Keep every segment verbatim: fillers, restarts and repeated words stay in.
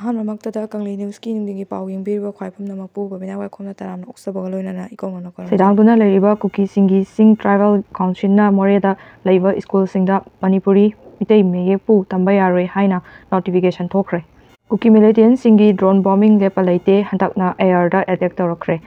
ꯑꯍꯥꯟꯕꯃꯛꯇꯗ ꯀꯪꯂꯩ ꯅ꯭ꯌꯨꯁꯀꯤ ꯅꯨꯡꯊꯤꯟꯒꯤ ꯄꯥꯎ ꯌꯦꯡꯕꯤꯔꯤꯕ ꯈ꯭ꯋꯥꯏ ꯄꯨꯝꯅꯃꯛꯄꯨ ꯕꯕꯤꯅꯥ ꯋꯥꯏꯈꯣꯝꯅ ꯇꯔꯥꯝꯅ ꯑꯣꯛꯆꯕꯒ ꯂꯣꯏꯅꯅ ꯏꯀꯣꯛ ꯅꯣꯟꯅ ꯈꯣꯏꯔꯝꯖꯔꯤ꯫ ꯁꯩꯗꯥꯡꯗꯨꯅ ꯂꯩꯔꯤꯕ ꯀꯨꯀꯤꯁꯤꯡꯒꯤ ꯆꯤꯡ ꯇ꯭ꯔꯥꯏꯕꯦꯜ ꯀꯥꯎꯟꯁꯤꯜꯅ ꯃꯣꯔꯦꯗ ꯂꯩꯕ ꯁ꯭ꯀꯨꯜꯁꯤꯡꯗ ꯃꯅꯤꯄꯨꯔꯤ ꯃꯤꯇꯩ ꯃꯌꯦꯛꯄꯨ ꯇꯝꯕ ꯌꯥꯔꯣꯏ ꯍꯥꯏꯅ ꯅꯣꯇꯤꯐꯤꯀꯦꯁꯟ ꯊꯣꯛꯈ꯭ꯔꯦ꯫ ꯀꯨꯀꯤ ꯃꯤꯂꯤꯇꯦꯟꯁꯤꯡꯒꯤ ꯗ꯭ꯔꯣꯟ ꯕꯣꯝꯕꯤꯡ ꯂꯦꯞꯄ ꯂꯩꯇꯦ, ꯍꯟꯗꯛꯅ ꯑꯦꯌꯔꯗ ꯑꯦꯇꯦꯛ ꯇꯧꯔꯛꯈ꯭ꯔꯦ꯫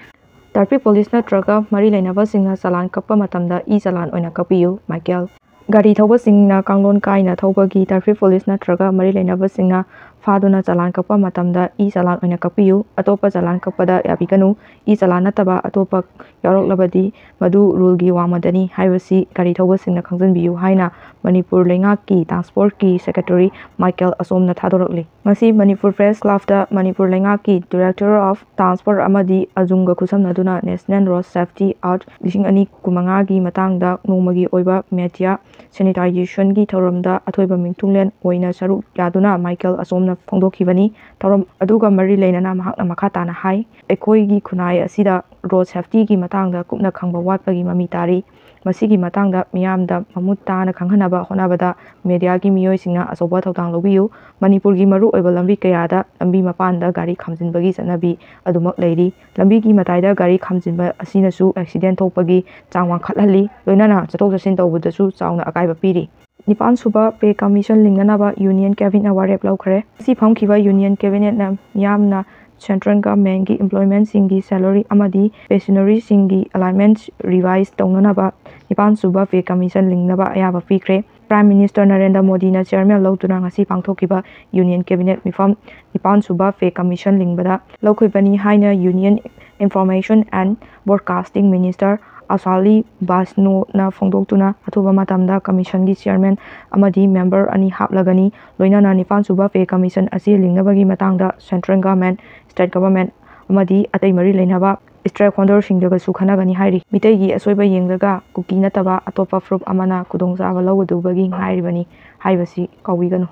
ꯇ꯭ꯔꯥꯐꯤꯛ ꯄꯨꯂꯤꯁ ꯅꯠꯇ꯭ꯔꯒ ꯃꯔꯤ ꯂꯩꯅꯕꯁꯤꯡꯅ ꯆꯂꯥꯟ ꯀꯛꯄ ꯃꯇꯝꯗ ꯏ ꯆꯂꯥꯟ ꯑꯣꯏꯅ ꯀꯛꯄꯤꯌꯨ, ꯃꯥꯏꯀꯦꯜ꯫ ꯒꯥꯔꯤ ꯊꯧꯕꯁꯤꯡꯅ ꯀꯥꯡꯂꯣꯟ ꯀꯥꯏꯅ ꯊꯧꯕꯒꯤ ꯇ꯭ꯔꯥꯐꯤꯛ ꯄꯨꯂꯤꯁ ꯅꯠꯇ꯭ꯔꯒ ꯃꯔꯤ ꯂꯩꯅꯕꯁꯤꯡꯅ ꯐꯥꯗꯨꯅ ꯆꯂꯥꯟ ꯀꯛꯄ ꯃꯇꯝꯗ ꯏ ꯆꯂꯥꯟ ꯑꯣꯏꯅ ꯀꯛꯄꯤꯌꯨ꯫ ꯑꯇꯣꯞꯄ ꯆꯂꯥꯟ ꯀꯛꯄꯗ ꯌꯥꯕꯤꯒꯅꯨ꯫ ꯏ ꯆꯂꯥꯟ ꯅꯠꯇꯕ ꯑꯇꯣꯞꯄ ꯌꯥꯎꯔꯛꯂꯕꯗꯤ ꯃꯗꯨ ꯔꯨꯜꯒꯤ ꯋꯥꯡꯃꯗꯅꯤ ꯍꯥꯏꯕꯁꯤ ꯒꯥꯔꯤ ꯊꯧꯕꯁꯤꯡꯅ ꯈꯪꯖꯤꯟꯕꯤꯌꯨ ꯍꯥꯏꯅ ꯃꯅꯤꯄꯨꯔ ꯂꯩꯉꯥꯛꯀꯤ ꯇ꯭ꯔꯥꯟꯁꯄꯣꯔꯠꯀꯤ ꯁꯦꯀ꯭ꯔꯦꯇꯔꯤ ꯃꯥꯏꯀꯦꯜ ꯑꯁꯣꯝꯅ ꯊꯥꯗꯣꯔꯛꯂꯤ꯫ ꯉꯁꯤ ꯃꯅꯤꯄꯨꯔ ꯄ꯭ꯔꯦꯁ ꯀ꯭ꯂꯕꯇ ꯃꯅꯤꯄꯨꯔ ꯂꯩꯉꯥꯛꯀꯤ ꯗꯤꯔꯦꯛꯇꯣꯔꯦꯠ ꯑꯣꯐ ꯇ꯭ꯔꯥꯟꯁꯄꯣꯔꯠ ꯑꯃꯗꯤ ꯑꯖꯨꯝꯒ ꯈꯨꯠꯁꯝꯅꯗꯨꯅ ꯅꯦꯁꯅꯦꯜ ꯔꯣꯗ ꯁꯦꯐꯇꯤ ꯑꯦꯛꯇ ꯂꯤꯁꯤꯡ ꯑꯅꯤ ꯀꯨꯟꯃꯉꯥꯒꯤ ꯃꯇꯥꯡꯗ ꯅꯣꯡꯃꯒꯤ ꯑꯣꯏꯕ ꯃꯦꯗꯤꯌꯥ ꯁꯦꯅꯤꯇꯥꯏꯖꯦꯁꯟꯒꯤ ꯊꯧꯔꯝꯗ ꯑꯊꯣꯏꯕ ꯃꯤꯡꯊꯨꯡꯂꯦꯟ ꯑꯣꯏꯅ ꯁꯔꯨꯛ ꯌꯥꯗꯨꯅ ꯃꯥꯏꯀꯦꯜ ꯑꯁꯣꯝꯅ ꯐꯣꯡꯗꯣꯛꯈꯤꯕꯅꯤ꯫ ꯊꯧꯔꯝ ꯑꯗꯨꯒ ꯃꯔꯤ ꯂꯩꯅꯅ ꯃꯍꯥꯛꯅ ꯃꯈꯥ ꯇꯥꯅ ꯍꯥꯏ, ꯑꯩꯈꯣꯏꯒꯤ ꯈꯨꯟꯅꯥꯏ ꯑꯁꯤꯗ ꯔꯣꯗ ꯁꯦꯐꯇꯤꯒꯤ ꯃꯇꯥꯡꯗ ꯀꯨꯞꯅ ꯈꯪꯕ ꯋꯥꯠꯄꯒꯤ ꯃꯃꯤ ꯇꯥꯔꯤ꯫ ꯃꯁꯤꯒꯤ ꯃꯇꯥꯡꯗ ꯃꯤꯌꯥꯝꯗ ꯃꯃꯨꯠ ꯇꯥꯅ ꯈꯪꯍꯟꯅꯕ ꯍꯣꯠꯅꯕꯗ ꯃꯦꯗꯤꯌꯥꯒꯤ ꯃꯤꯑꯣꯏꯁꯤꯡꯅ ꯑꯆꯧꯕ ꯊꯧꯗꯥꯡ ꯂꯧꯕꯤꯌꯨ꯫ ꯃꯅꯤꯄꯨꯔꯒꯤ ꯃꯔꯨꯑꯣꯏꯕ ꯂꯝꯕꯤ ꯀꯌꯥꯗ ꯂꯝꯕꯤ ꯃꯄꯥꯟꯗ ꯒꯥꯔꯤ ꯈꯥꯝꯖꯤꯟꯕꯒꯤ ꯆꯠꯅꯕꯤ ꯑꯗꯨꯃꯛ ꯂꯩꯔꯤ꯫ ꯂꯝꯕꯤꯒꯤ ꯃꯇꯥꯏꯗ ꯒꯥꯔꯤ ꯈꯥꯝꯖꯤꯟꯕ ꯑꯁꯤꯅꯁꯨ ꯑꯦꯛꯁꯤꯗꯦꯟ ꯊꯣꯛꯄꯒꯤ ꯆꯥꯡ ꯋꯥꯡꯈꯠꯍꯜꯂꯤ, ꯂꯣꯏꯅꯅ ꯆꯠꯊꯣꯛ ꯆꯠꯁꯤꯟ ꯇꯧꯕꯗꯁꯨ ꯆꯥꯎꯅ ꯑꯀꯥꯏꯕ ꯄꯤꯔꯤ꯫ ꯅꯤꯄꯥꯟ ꯁꯨꯕ ꯄꯦ ꯀꯃꯤꯁꯟ ꯂꯤꯡꯅꯅꯕ ꯌꯨꯅꯤꯌꯟ ꯀꯦꯕꯤꯅꯦꯠꯅ ꯋꯥꯔꯦꯞ ꯂꯧꯈ꯭ꯔꯦ꯫ ꯉꯁꯤ ꯐꯝꯈꯤꯕ ꯌꯨꯅꯤꯌꯟ ꯀꯦꯕꯤꯅꯦꯠꯅ ꯃꯤꯌꯥꯝꯅ ꯁꯦꯟꯇ꯭ꯔꯦꯜ ꯒꯚꯔꯟꯃꯦꯟꯠꯀꯤ ꯏꯝꯄ꯭ꯂꯣꯏꯃꯦꯟꯠꯁꯤꯡꯒꯤ ꯁꯦꯂꯔꯤ ꯑꯃꯗꯤ ꯄꯦꯟꯁꯅꯔꯤꯁꯤꯡꯒꯤ ꯑꯦꯂꯥꯏꯟꯃꯦꯟꯠ ꯔꯤꯚꯥꯏꯁ ꯇꯧꯅꯅꯕ ꯅꯤꯄꯥꯟ ꯁꯨꯕ ꯄꯦ ꯀꯃꯤꯁꯟ ꯂꯤꯡꯅꯕ ꯑꯌꯥꯕ ꯄꯤꯈ꯭ꯔꯦ꯫ ꯄ꯭ꯔꯥꯏꯝ ꯃꯤꯅꯤꯁꯇꯔ ꯅꯔꯦꯟꯗ꯭ꯔ ꯃꯣꯗꯤꯅ ꯆꯤꯌꯔꯃꯦꯟ ꯂꯧꯗꯨꯅ ꯉꯁꯤ ꯄꯥꯡꯊꯣꯛꯈꯤꯕ ꯌꯨꯅꯤꯌꯟ ꯀꯦꯕꯤꯅꯦꯠ ꯃꯤꯐꯝ ꯅꯤꯄꯥꯟ ꯁꯨꯕ ꯄꯦ ꯀꯃꯤꯁꯟ ꯂꯤꯡꯕꯗ ꯂꯧꯈꯤꯕꯅꯤ ꯍꯥꯏꯅ union information and broadcasting minister ꯑꯁꯥꯂꯤ ꯕꯥꯁꯅꯣꯅ ꯐꯣꯡꯗꯣꯛꯇꯨꯅ ꯑꯊꯨꯕ ꯃꯇꯝꯗ ꯀꯃꯤꯁꯟꯒꯤ ꯆꯤꯌꯔꯃꯦꯟ ꯑꯃꯗꯤ ꯃꯦꯝꯕꯔ ꯑꯅꯤ ꯍꯥꯞꯂꯒꯅꯤ꯫ ꯂꯣꯏꯅꯅ ꯅꯤꯄꯥꯟ ꯁꯨꯕ ꯄꯦ ꯀꯃꯤꯁꯟ ꯑꯁꯤ ꯂꯤꯡꯅꯕꯒꯤ ꯃꯇꯥꯡꯗ ꯁꯦꯟꯇ꯭ꯔꯦꯜ ꯒꯚꯔꯟꯃꯦꯟꯠ, ꯁ꯭ꯇꯦꯠ ꯒꯚꯔꯟꯃꯦꯟꯠ ꯑꯃꯗꯤ ꯑꯇꯩ ꯃꯔꯤ ꯂꯩꯅꯕ ꯁ꯭ꯇꯦꯛꯍꯣꯜꯗꯔꯁꯤꯡꯗꯒꯁꯨ ꯈꯟꯅꯒꯅꯤ ꯍꯥꯏꯔꯤ꯫ ꯃꯤꯇꯩꯒꯤ ꯑꯁꯣꯏꯕ ꯌꯦꯡꯂꯒ ꯀꯨꯀꯤ ꯅꯠꯇꯕ ꯑꯇꯣꯞꯄ ꯐꯨꯔꯨꯞ ꯑꯃꯅ ꯈꯨꯗꯣꯡꯆꯥꯕ ꯂꯧꯒꯗꯧꯕꯒꯤ ꯉꯥꯏꯔꯤꯕꯅꯤ ꯍꯥꯏꯕꯁꯤ ꯀꯥꯎꯕꯤꯒꯅꯨ꯫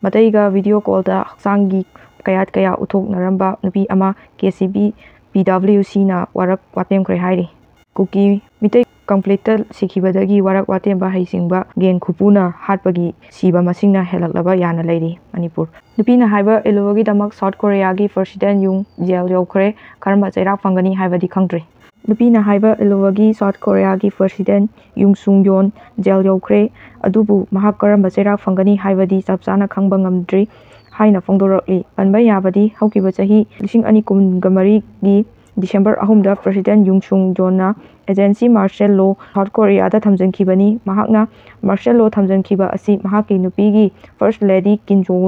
ꯃꯇꯩꯒ ꯚꯤꯗꯤꯑꯣ ꯀꯣꯜꯗ ꯍꯛꯆꯥꯡꯒꯤ ꯀꯌꯥꯠ ꯀꯌꯥ ꯎꯠꯊꯣꯛꯅꯔꯝꯕ ꯅꯨꯄꯤ ꯑꯃ K C B P W ꯁꯤꯅ ꯋꯥꯔꯛ ꯋꯥꯇꯦꯝꯈ꯭ꯔꯦ ꯍꯥꯏꯔꯤ꯫ ꯀꯨꯀꯤ ꯃꯤꯇꯩ ꯀꯟꯐ꯭ꯂꯤꯛꯇ ꯁꯤꯈꯤꯕꯗꯒꯤ ꯋꯥꯔꯛ ꯋꯥꯇꯦꯝꯕ ꯍꯩꯁꯤꯡꯕ ꯒꯦꯡ ꯈꯨꯄꯨꯅ ꯍꯥꯠꯄꯒꯤ ꯁꯤꯕ ꯃꯁꯤꯡꯅ ꯍꯦꯜꯂꯛꯂꯕ ꯌꯥꯅ ꯂꯩꯔꯤ꯫ ꯃꯅꯤꯄꯨꯔ꯫ ꯅꯨꯄꯤꯅ ꯍꯥꯏꯕ ꯏꯜꯂꯨꯕꯒꯤꯗꯃꯛ ꯁꯥꯎꯠ ꯀꯣꯔꯤꯌꯥꯒꯤ ꯄ꯭ꯔꯁꯤꯗꯦꯟ ꯌꯨꯡ ꯖꯦꯜ ꯌꯧꯈ꯭ꯔꯦ꯫ ꯀꯔꯝꯕ ꯆꯩꯔꯥꯛ ꯐꯪꯒꯅꯤ ꯍꯥꯏꯕꯗꯤ ꯈꯪꯗ꯭ꯔꯤ꯫ ꯅꯨꯄꯤꯅ ꯍꯥꯏꯕ ꯏꯜꯂꯨꯕꯒꯤ ꯁꯥꯎꯠ ꯀꯣꯔꯤꯌꯥꯒꯤ ꯄ꯭ꯔꯁꯤꯗꯦꯟ ꯌꯨꯡ ꯁꯨꯡ ꯌꯣꯟ ꯖꯦꯜ ꯌꯧꯈ꯭ꯔꯦ꯫ ꯑꯗꯨꯕꯨ ꯃꯍꯥꯛ ꯀꯔꯝꯕ ꯆꯩꯔꯥꯛ ꯐꯪꯒꯅꯤ ꯍꯥꯏꯕꯗꯤ ꯆꯞ ꯆꯥꯅ ꯈꯪꯕ ꯉꯝꯗ꯭ꯔꯤ ꯍꯥꯏꯅ ꯐꯣꯡꯗꯣꯔꯛꯂꯤ꯫ ꯄꯟꯕ ꯌꯥꯕꯗꯤ ꯍꯧꯈꯤꯕ ꯆꯍꯤ ꯂꯤꯁꯤꯡ ꯑꯅꯤ ꯀꯨꯟꯒ ꯃꯔꯤꯒꯤ ꯗꯤꯁꯦꯝꯕꯔ ꯑꯍꯨꯝꯗ ꯄ꯭ꯔꯁꯤꯗꯦꯟ ꯌꯨꯡ ꯁꯨꯡ ꯌꯣꯟꯅ ꯑꯦꯖꯦꯟꯁꯤ ꯃꯥꯔꯁꯦꯜ ꯂꯣ ꯁꯥꯎꯠ ꯀꯣꯔꯤꯌꯥꯗ ꯊꯝꯖꯤꯟꯈꯤꯕꯅꯤ꯫ ꯃꯍꯥꯛꯅ ꯃꯥꯔꯁꯦꯜ ꯂꯣ ꯊꯝꯖꯤꯟꯈꯤꯕ ꯑꯁꯤ ꯃꯍꯥꯛꯀꯤ ꯅꯨꯄꯤꯒꯤ ꯐꯥꯔꯁ ꯂꯦꯗꯤ ꯀꯤꯝ ꯖꯣꯡ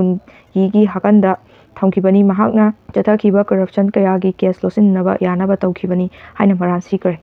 ꯎꯟꯒꯤ ꯍꯥꯀꯟꯗ ꯊꯝꯈꯤꯕꯅꯤ꯫ ꯃꯍꯥꯛꯅ ꯆꯠꯊꯈꯤꯕ ꯀꯔꯞꯁꯟ ꯀꯌꯥꯒꯤ ꯀꯦꯁ ꯂꯣꯠꯁꯤꯟꯅꯕ ꯌꯥꯅꯕ ꯇꯧꯈꯤꯕꯅꯤ ꯍꯥꯏꯅ ꯃꯔꯥꯜ ꯁꯤꯈ꯭ꯔꯦ꯫